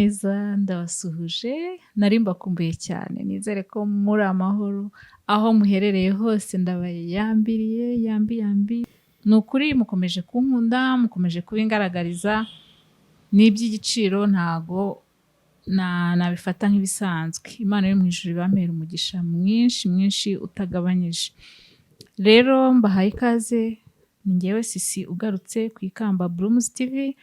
Neza, ndabasuhuje. Nari mbakumbuye cyane. Nizere ko muri amahoro aho muherereye hose. Ndabayambiriye, yambi yambi. Ni ukuri mukomeje kunkunda, mukomeje kubingaragariza, ni iby'igiciro, ntago nabifata nk'ibisanzwe. Imana yo mu ijuru ibampera umugisha mwinshi mwinshi utagabanyije. Rero mbahaye ikaze, ni ngewe Sisi ugarutse ku Ikamba Blooms TV.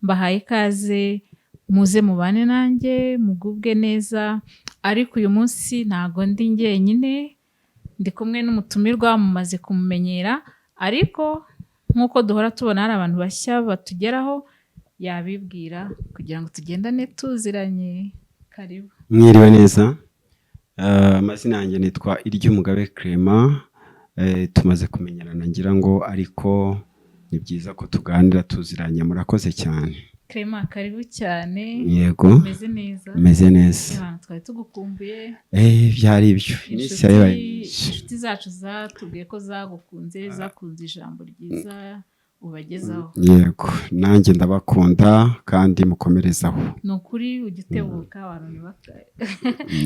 Mbahaye ikaze, muze mubane nanjye, mugubwe neza. Ariko uyu munsi ntago ndi njyenyine, ndi kumwe n'umutumirwa mumaze kumumenyera, ariko nk'uko duhora tubona hari abantu bashya batugeraho, yabibwira kugira ngo tugendane tuziranye. Karibu. Mwiriwe neza. Amazina yanjye nitwa Iryumugabe Clement. Tumaze kumenyerana ngira ngo, ariko ni byiza ko tuganira tuziranye. Murakoze cyane. Clement, karibu cyane. Yego. Umeze neza? Meze neza. Abantu twari tugukumbuye. Byari ibyo, iminsi yari myinshi. Inshuti zacu zatubwiye ko zagukunze, zakunze ijambo ryiza ubagezaho. Yego, nanjye ndabakunda kandi mukomerezaho. Ni ukuri ujya utebuka, abantu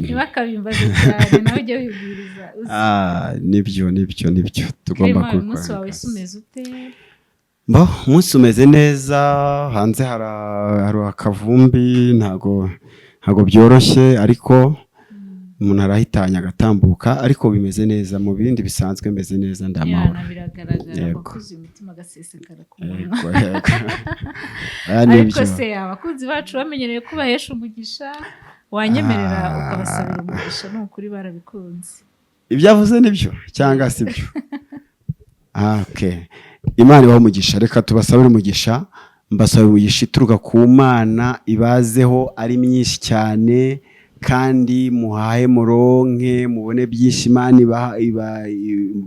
ntibakabimbaze cyane, nawe ujya wibwiriza uzi. Ah, nibyo, nibyo, nibyo, tugomba Clement, uyu munsi kubikora. wawe se umeze ute? Bo, umunsi umeze neza. Hanze hari akavumbi, ntago byoroshye, ariko umuntu arahitanya agatambuka, ariko bimeze neza. Mu bindi bisanzwe meze neza, ndamahoro. Yana biragaragara. Yego. Wakuzuye umutima agasesekara ku munwa. Yego. Aya Ariko nibyo. se abakunzi bacu bamenyereye ko bahesha umugisha, wanyemerera ukabasabira umugisha? Ni ukuri barabikunze. Ibyo avuze nibyo cyangwa si byo? Ah, okay. Imana ibaha umugisha. Reka tubasabire umugisha. Mbasaba imigisha ituruka ku Mana ibazeho ari myinshi cyane, kandi muhahe, muronke, mubone byinshi. Imana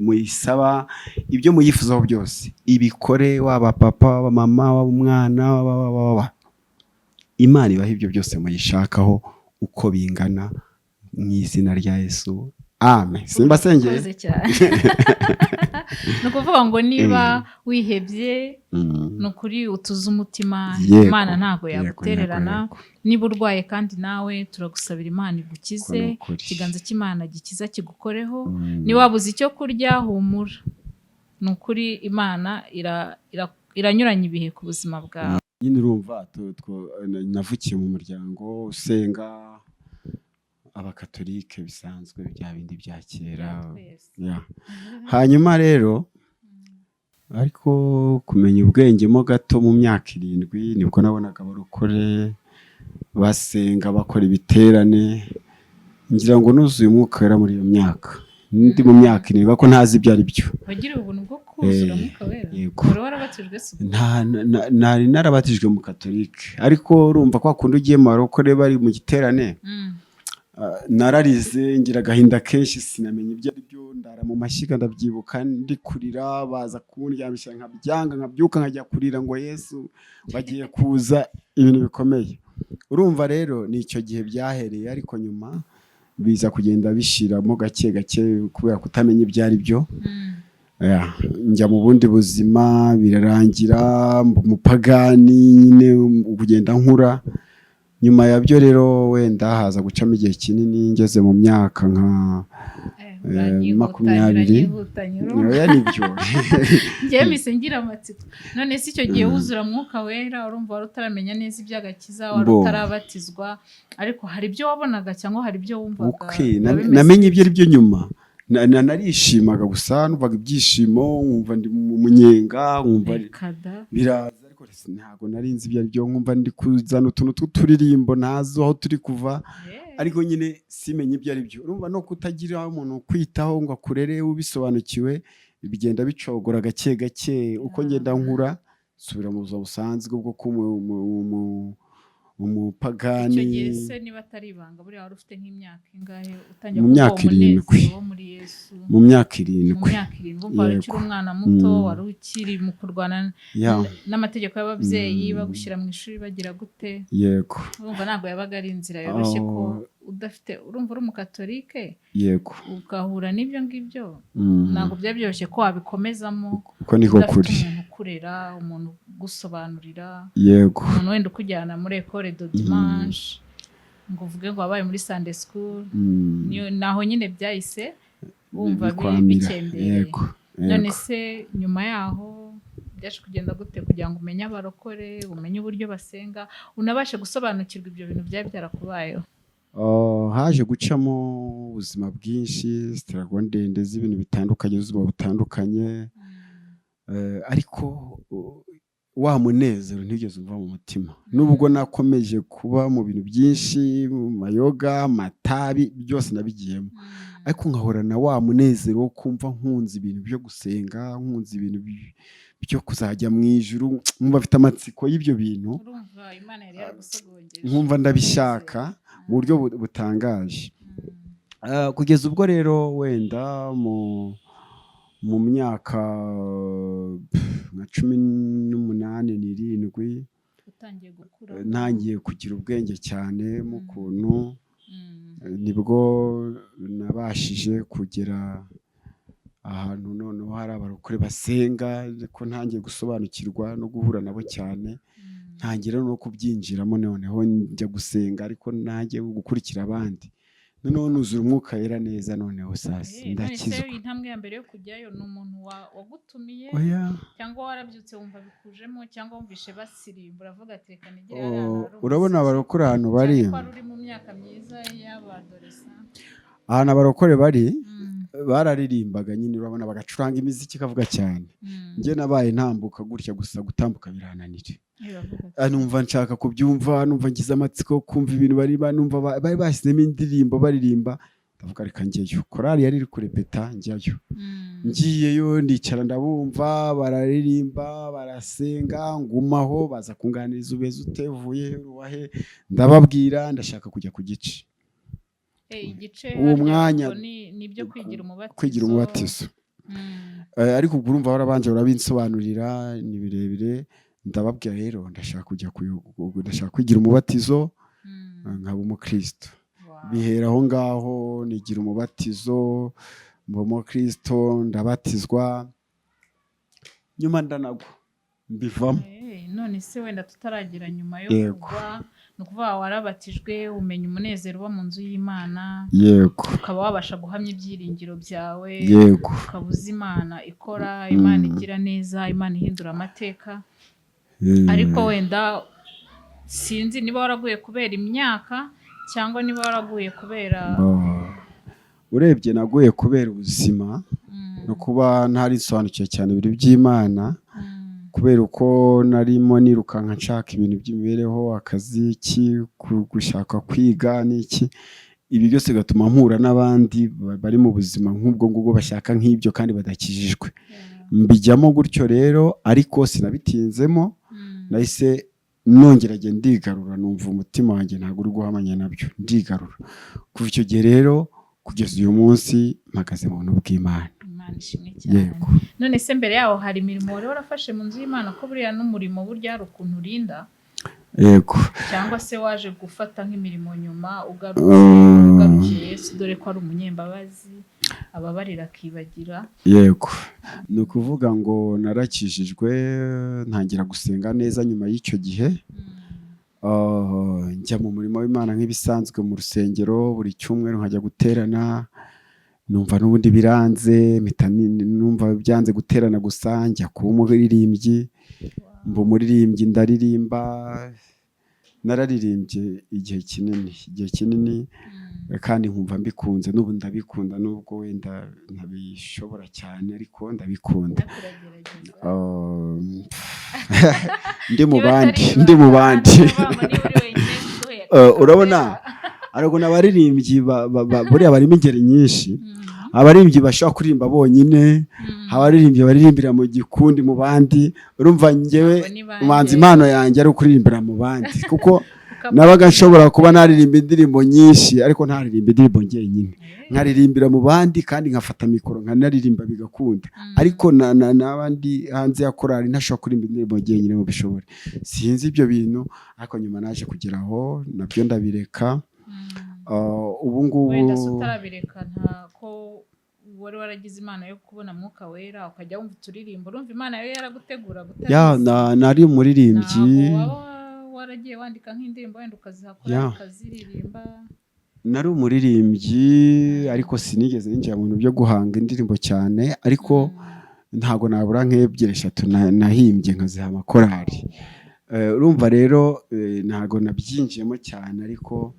muyisaba ibyo muyifuzaho byose ibikore, waba papa, waba mama, waba umwana, waba, waba, waba. Imana ibaha ibyo byose muyishakaho uko bingana, mu izina rya Yesu, amen. Simbasengeye. Urakoze cyane. Ni ukuvuga ngo niba wihebye, ni ukuri utuze umutima. Imana ntabwo yagutererana. Niba urwaye kandi nawe, turagusabira Imana igukize. Ko ni ukuri. Ikiganza cy'Imana gikiza kigukoreho. Niba wabuze icyo kurya, humura, ni ukuri Imana iranyuranya ibihe ku buzima bwawe. Nyine urumva navukiye mu muryango usenga, Abakatolike bisanzwe, bya bindi bya kera. Twese. Yeah. Hanyuma rero ariko kumenya ubwenge mo gato mu myaka 7, nibwo nabonaga abarokore basenga, bakora ibiterane. Ngira ngo nuzuye Umwuka Wera muri iyo myaka, ndi mu myaka 7, ko ntazi ibyo ari byo. Wagiriwe ubuntu bwo kuzura Eh, Mwuka Wera? Yego. Wari warabatijwe se ubwo? Nari narabatijwe mu Katolike, ariko urumva kwa kundi ugiye mu barokore bari mu giterane, nararize, ngira agahinda kenshi, sinamenya ibyo ari byo. Ndara mu mashyiga, ndabyibuka, ndi kurira, baza kundyamisha nkabyanga, nkabyuka nkajya kurira ngo Yesu bagiye kuza, ibintu bikomeye. Urumva rero ni icyo gihe byahereye, ariko nyuma biza kugenda bishiramo gake gake kubera kutamenya ibyo ari byo. Yeah, njya mu bundi buzima, birarangira mba umupagani nyine kugenda nkura. Nyuma yabyo rero wenda haza gucamo igihe kinini, ngeze mu myaka nka 20. Uranyihutanye, urumva? Oya, nibyo. Njyewe mpise ngira amatsiko. None se icyo gihe wuzura Mwuka Wera, urumva wari utaramenya neza iby'agakiza, wari Bo. utarabatizwa, ariko hari ibyo wabonaga cyangwa hari ibyo wumvaga? Okay, Biba bimeze namenye ibyo ari byo nyuma. Narishimaga gusa, numvaga ibyishimo, nkumva ndi mu munyenga, nkumva Reka da. biraza, ariko ntabwo nari nzi ibyo ari byo. Nkumva ndi kuzana utuntu tw'uturirimbo ntazi aho turi kuva, ariko nyine simenye ibyo ari byo. Urumva no kutagira umuntu kwitaho ngo akurere ubisobanukiwe, bigenda bicogora gake gake uko ngenda nkura, nsubira mu buzima busanzwe bwo kuba umupagani. Icyo gihe se, niba atari ibanga, buriya wari ufite nk'imyaka ingahe utangiye Mu kumva myaka uwo 7. munezero wo muri Yesu? Mu myaka Mu 7. myaka 7, umva wari ukiri umwana muto, wari ukiri mu kurwana n'amategeko y'ababyeyi, bagushyira mu ishuri, bagira gute? Yego. Urumva ntabwo yabaga ari inzira yoroshye ko Oh. udafite, urumva uri Umukatolike, ugahura n'ibyo ngibyo, ntabwo byari byoroshye ko wabikomezamo Uko niko udafite kuri. umuntu ukurera, umuntu ugusobanurira, umuntu wenda ukujyana muri école de dimanche, ngo uvuge ngo wabaye muri Sunday school. Naho nyine byahise wumva Bikwamira. bikendereye. None se nyuma yaho byaje kugenda gute kugira ngo umenye abarokore, umenye uburyo basenga, unabashe gusobanukirwa ibyo bintu byari byarakubayeho? Oh, haje gucamo ubuzima bwinshi, struggle ndende z'ibintu bitandukanye, ubuzima butandukanye. Ariko wa munezero ntigeze uva mu mutima, nubwo nakomeje kuba mu bintu byinshi, mu mayoga, amatabi, byose nabigiyemo, ariko nkahorana wa munezero wo kumva nkunze ibintu byo gusenga, nkunze ibintu byo kuzajya mu ijuru, nkumva mfite amatsiko y'ibyo bintu. Urumva Imana yari yaragusogongeje. Nkumva ndabishaka mu buryo butangaje. Kugeza ubwo rero wenda mu myaka nka 18 n'irindwi, Utangiye gukura. Ntangiye kugira ubwenge cyane mu kuntu, nibwo nabashije kugera ahantu noneho hari abarokore basenga, ko ntangiye gusobanukirwa no guhura nabo cyane, ntangira no kubyinjiramo. Noneho njya gusenga, ariko nanjye gukurikira abandi, noneho nuzura Umwuka Wera neza, noneho sasa None se ndakizwa. intambwe ya mbere yo kujyayo ni umuntu wagutumiye, Oya. cyangwa warabyutse wumva bikujemo, cyangwa wumvishe basirimba uravuga ati: "Reka nigire hariya Oh, hantu hari urabona umuziki"? abarokore ahantu bari, Cyane ko wari uri mu myaka myiza y'abadolescent. Ahantu abarokore bari bararirimbaga nyine, urabona bagacuranga imiziki ikavuga cyane. Njye nabaye ntambuka gutya gusa, gutambuka birananira. Iravuga ati, Numva nshaka kubyumva, numva ngize amatsiko kumva ibintu bari numva bari bashyizemo indirimbo baririmba, ndavuga reka njyeyo. Korali yari iri kurepeta, njyayo. Ngiyeyo ndicara, ndabumva bararirimba, barasenga, ngumaho. Baza kunganiriza: "Ubeze ute? Uvuye uruwahe?" Ndababwira: "Ndashaka kujya ku gice." Igice Uwo harya mwanya ubwo ni ibyo kwigira umubatizo. Kwigira umubatizo. Ariko ubwo urumva warabanje urabinsobanurira, ni birebire. Ndababwira rero: "Ndashaka kujya ndashaka kwigira umubatizo, nkaba umukristo." Bihera aho ngaho, nigira umubatizo, mba umukristo, ndabatizwa, nyuma ndanagwa, mbivamo. None se wenda tutaragira nyuma yo kugwa, ni ukuvuga warabatijwe, umenya umunezero uba mu nzu y'Imana, ukaba wabasha guhamya ibyiringiro byawe, ukaba uzi Imana ikora, Imana igira neza, Imana ihindura amateka. Ariko wenda sinzi niba waraguye kubera imyaka cyangwa niba waraguye kubera Oh. Urebye naguye kubera ubuzima no kuba ntarisobanukiwe cyane ibintu by'Imana, kubera uko narimo nirukanka nshaka ibintu by'imibereho, akazi, iki, gushaka kwiga n'iki, ibi byose bigatuma mpura n'abandi bari mu buzima nk'ubwo ngubwo, bashaka nk'ibyo kandi badakijijwe. Mbijyamo gutyo rero, ariko sinabitinzemo. Nahise nongera njye ndigarura, numva umutima wanjye ntabwo uri guhamanya nabyo, ndigarura. Kuva icyo gihe rero kugeza uyu munsi mpagaze mu buntu bw'Imana. Imana ishimwe cyane. Yego. None se mbere yaho hari imirimo wari warafashe mu nzu y'Imana, ko buriya n'umurimo burya hari ukuntu urinda? Yego. Cyangwa se waje gufata nk'imirimo nyuma ugarutse, ugarukiye Yesu, dore ko ari umunyembabazi, ababarira akibagira? Yego, ni ukuvuga ngo narakijijwe, ntangira gusenga neza nyuma y'icyo gihe. Njya mu murimo w'Imana nk'ibisanzwe mu rusengero, buri cyumweru nkajya guterana, numva n'ubundi biranze, mpita numva byanze guterana gusa, njya kuba umuririmbyi, mba umuririmbyi, ndaririmba, nararirimbye igihe kinini, igihe kinini, kandi nkumva mbikunze. N'ubu ndabikunda, nubwo wenda ntabishobora cyane, ariko ndabikunda. Ariko uragerageza. Ndi mu Niba bandi, atari ndi mu ibanga, bandi. niba niba uri wenyine, duhe Urabona akapera. Ariko n'abaririmbyi buriya barimo ingeri nyinshi. Abaririmbyi bashobora kuririmba bonyine, abaririmbyi baririmbira mu gikundi, mu bandi. Urumva njyewe Abo ni banjye. ubanza impano yanjye ari ukuririmbira mu bandi, kuko Ukaba- nabaga nshobora kuba naririmba indirimbo nyinshi, ariko ntaririmba indirimbo njyenyine, nkaririmbira mu bandi kandi nkafata mikoro nkanaririmba bigakunda. Ariko n'abandi hanze ya korali ntashobora kuririmba indirimbo njyenyine ngo bishobore. Sinzi ibyo bintu, ariko nyuma naje kugera aho nabyo ndabireka. Ubu ngubu Wenda se utarabireka, nta ko wari waragize Imana yo kubona Mwuka Wera, ukajya wumva uturirimbo, urumva Imana yo yaragutegura Ya. gutabizi. Nari umuririmbyi. Ntabwo waba waragiye wandika nk'indirimbo wenda ukazihakora, ukaziririmba? Nari umuririmbyi, ariko sinigeze ninjira mu bintu byo guhanga indirimbo cyane, ariko ntabwo nabura nk'ebyiri, eshatu nahimbye nkaziha amakorari. Urumva rero, ntabwo nabyinjiyemo cyane, ariko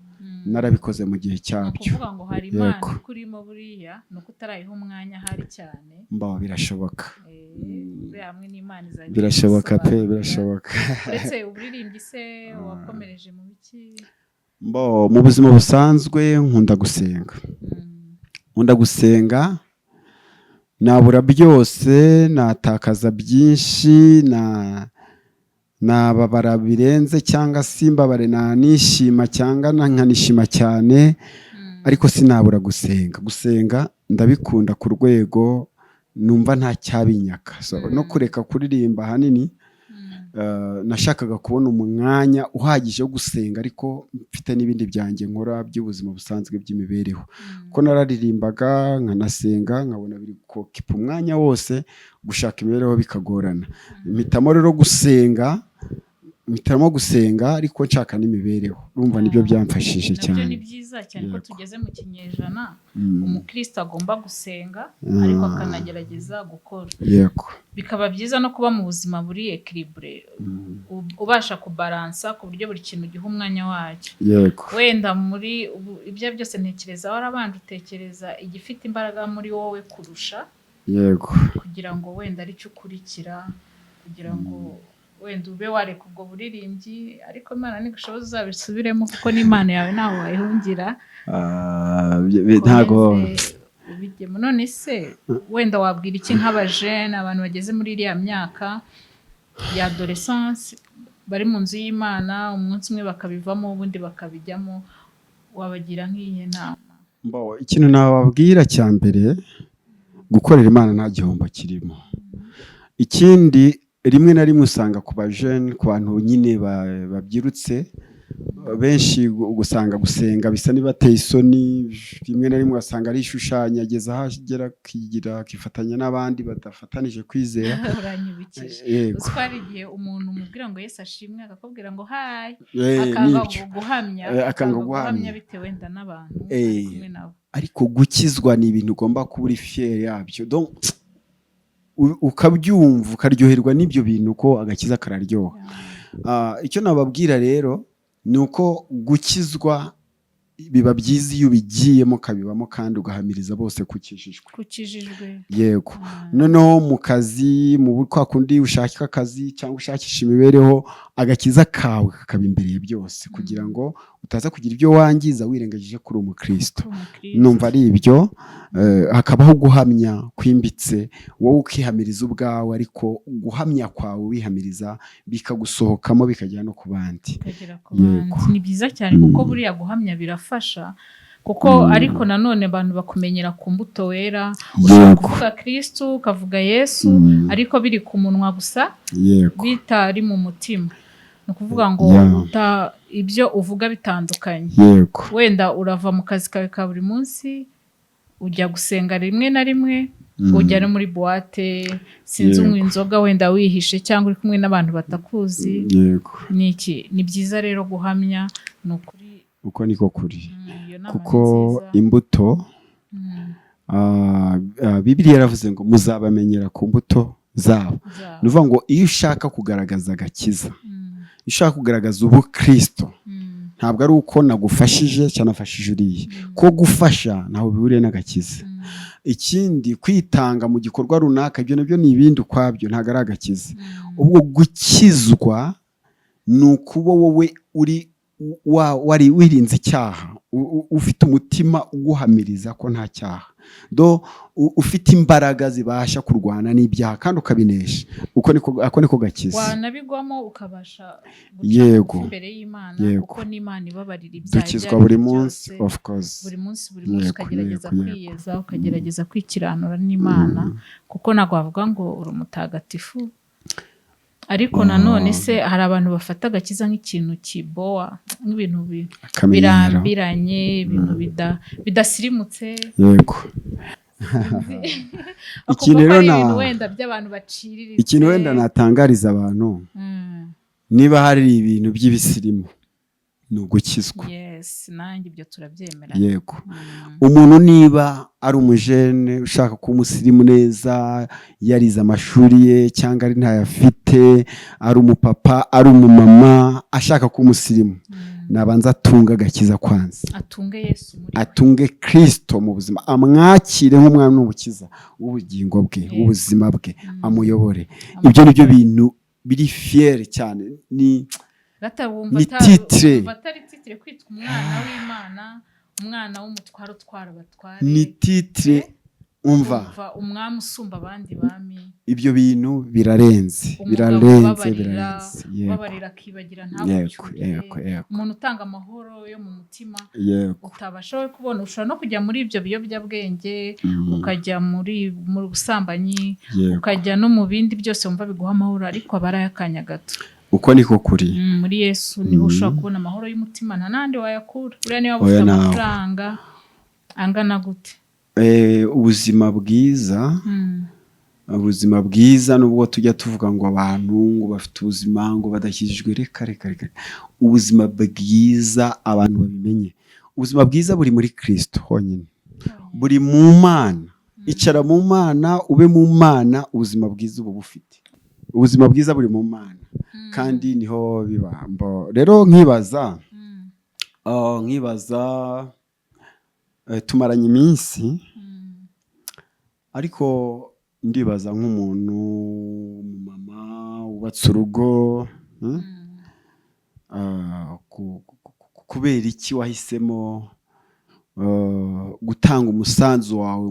narabikoze mu gihe Ni cyabyo. ukuvuga ngo hari Imana ikurimo, buriya ni uko utarayiha umwanya ahari cyane. Mba birashoboka. Buriya hamwe n'Imana izajya Birashoboka pe. igusobanurira. Birashoboka. Uretse uburirimbyi se, wakomereje mu biki? Mbo mu buzima busanzwe nkunda gusenga. Nkunda gusenga, nabura byose, natakaza byinshi, na nababara birenze cyangwa simbabare, nanishima cyangwa nkanishima cyane, ariko sinabura gusenga. Gusenga ndabikunda ku rwego numva nta cyabinyaka. So, no kureka kuririmba ahanini, nashakaga kubona umwanya uhagije wo gusenga, ariko mfite n'ibindi byanjye nkora by'ubuzima busanzwe by'imibereho, ko nararirimbaga nkanasenga, nkabona biri kokipa umwanya wose, gushaka imibereho bikagorana. Mpitamo rero gusenga, mpitamo gusenga ariko nshaka n'imibereho. Urumva nibyo byamfashije Nabyo cyane. ni byiza cyane ko tugeze mu kinyejana umukristo agomba gusenga, ariko akanagerageza gukora. Bikaba byiza no kuba mu buzima buri équilibré, ubasha kubalansa ku buryo buri kintu giha umwanya wacyo. Wenda muri ibyo byose ntekereza warabanje utekereza igifite imbaraga muri wowe kurusha, kugira ngo wenda aricyo ukurikira, kugira ngo wenda ube wareka ubwo buririmbyi, ariko Imana nigushoboza uzabisubiremo, kuko n'Imana yawe ntaho wayihungira. Ah, ntago. Ukomeze ubijyemo. None se wenda wabwira iki nk'abajene, abantu bageze muri iriya myaka ya adolescence, bari mu nzu y'Imana, umunsi umwe bakabivamo, ubundi bakabijyamo? Wabagira nk'iyihe nama? Mbo, ikintu nababwira cya mbere, gukorera Imana nta gihombo kirimo. Ikindi, rimwe na rimwe usanga ku bajene, ku bantu nyine babyirutse benshi, gusanga gusenga bisa n'ibateye isoni. Rimwe na rimwe ugasanga ari ishushanya, ageze aho agera akigira akifatanya n'abandi badafatanije kwizera. Uranyibukije. Yego. Uzi ko hari igihe umuntu umubwira ngo "Yesu ashimwe", akakubwira ngo "Hi", akanga Nibyo. guhamya, Akanga akanga guhamya. guhamya bitewe wenda n'abantu ari kumwe nabo. Ariko gukizwa ni ibintu ugomba kuba uri fier yabyo. Donc, ukabyumva, ukaryoherwa n'ibyo bintu, ko agakiza kararyoha. Icyo nababwira rero ni uko gukizwa biba byiza iyo ubigiyemo, ukabibamo, kandi ugahamiriza bose ko ukijijwe. Kukijijwe. Yego. Noneho mu kazi, mu kwa kundi ushaka akazi cyangwa ushakisha imibereho, agakiza kawe kakaba imbere ya byose, kugira ngo utaza kugira ibyo wangiza wirengagije kuri umukristo. Kuri umukristo. Numva ari ibyo. Hakabaho guhamya kwimbitse, wowe ukihamiriza ubwawe, ariko guhamya kwawe wihamiriza bikagusohokamo, bikagera no ku bandi. Bikagera ku bandi, ni byiza cyane, kuko buriya guhamya birafasha kuko, ariko nanone abantu bakumenyera ku mbuto wera. Ushobora kuvuga Kristu, ukavuga Yesu, ariko biri ku munwa gusa, bitari mu mutima. Ni ukuvuga ngo ibyo uvuga bitandukanye. Wenda urava mu kazi kawe ka buri munsi, ujya gusenga rimwe na rimwe, ujya no muri boîte, sinzi, unywa inzoga wenda wihishe cyangwa uri kumwe n'abantu batakuzi. Ni iki? Ni byiza rero guhamya, ni ukuri. Uko niko kuri. Iyo nama ni Kuko nziza. imbuto, Bibiliya yaravuze ngo muzabamenyera ku mbuto zabo. Zabo. Ni ukuvuga ngo iyo ushaka kugaragaza agakiza, iyo ushaka kugaragaza ubukristo, ntabwo ari uko nagufashije cyangwa nafashije uriya, ko gufasha ntaho bihuriye n'agakiza. Ikindi, kwitanga mu gikorwa runaka, ibyo nabyo ni ibindi ukwabyo, ntabwo ari agakiza. Ubwo gukizwa ni ukuba wowe uri wari wirinze icyaha, ufite umutima uguhamiriza ko nta cyaha, do ufite imbaraga zibasha kurwana n'ibyaha kandi ukabinesha. Uko niko, ako niko gakiza. Wanabigwamo ukabasha guca bugufi imbere y'Imana, kuko n'Imana ibabarira ibyaha ibyo Dukizwa ari buri byo munsi. byose. Of course. Buri munsi, buri munsi, ukagerageza Yego. kwiyeza, ukagerageza kwikiranura n'Imana, kuko ntabwo wavuga ngo uri umutagatifu. Ariko nanone se hari abantu bafata agakiza nk'ikintu kibowa, nk'ibintu Akamenyero. birambiranye, ibintu bidasirimutse. Yego. Sinzi. Ikintu Bakumva ko rero ari ibintu wenda by'abantu baciriritse. Ikintu wenda natangariza abantu, niba hari ibintu by'ibisirimu, ni ugukizwa. Yes, nanjye ibyo turabyemera. Yego. Umuntu niba ari umujene ushaka kuba umusirimu neza, yarize amashuri ye cyangwa ari ntayafite, ari umupapa, ari umumama ashaka kuba umusirimu, nabanza atunge agakiza kwanza. Atunge Yesu muri we. Atunge Kirisito mu buzima, amwakire nk'umwami n'umukiza w'ubugingo bwe, w'ubuzima bwe, amuyobore. Ibyo ni byo bintu biri fier cyane, ni Rata wumva ni titre. Wumva atari titre kwitwa umwana w'Imana, umwana w'umutware utwara abatware? Ni titre, umva. Umva, umwami usumba abandi bami. Ibyo bintu birarenze. Umugabo Birarenze. ubabarira, Birarenze, yego. ubabarira akibagira, ntagucyurire. Yego. Umuntu utanga amahoro yo mu mutima utabasha we kubona. Ushobora no kujya muri ibyo biyobyabwenge, ukajya mu busambanyi, ukajya no mu bindi byose wumva biguha amahoro, ariko aba ari ay'akanya gato. Uko niko kuri. Muri Yesu niho ushobora kubona amahoro y'umutima, nta n'andi wayakura. Buriya niba Oya, ufite nawe. amafaranga angana gute. Ubuzima bwiza, ubuzima bwiza, nubwo tujya tuvuga ngo abantu ngo bafite ubuzima ngo badakijijwe, reka reka reka, ubuzima bwiza, abantu babimenye, ubuzima bwiza buri muri Kirisito honyine, buri mu Mana. Icara mu Mana, ube mu Mana, ubuzima bwiza uba bufite. Ubuzima bwiza buri mu Mana kandi niho biba. Rero nkibaza, nkibaza, tumaranye iminsi, ariko ndibaza nk'umuntu w'umumama wubatse urugo, Kubera iki wahisemo gutanga umusanzu wawe mu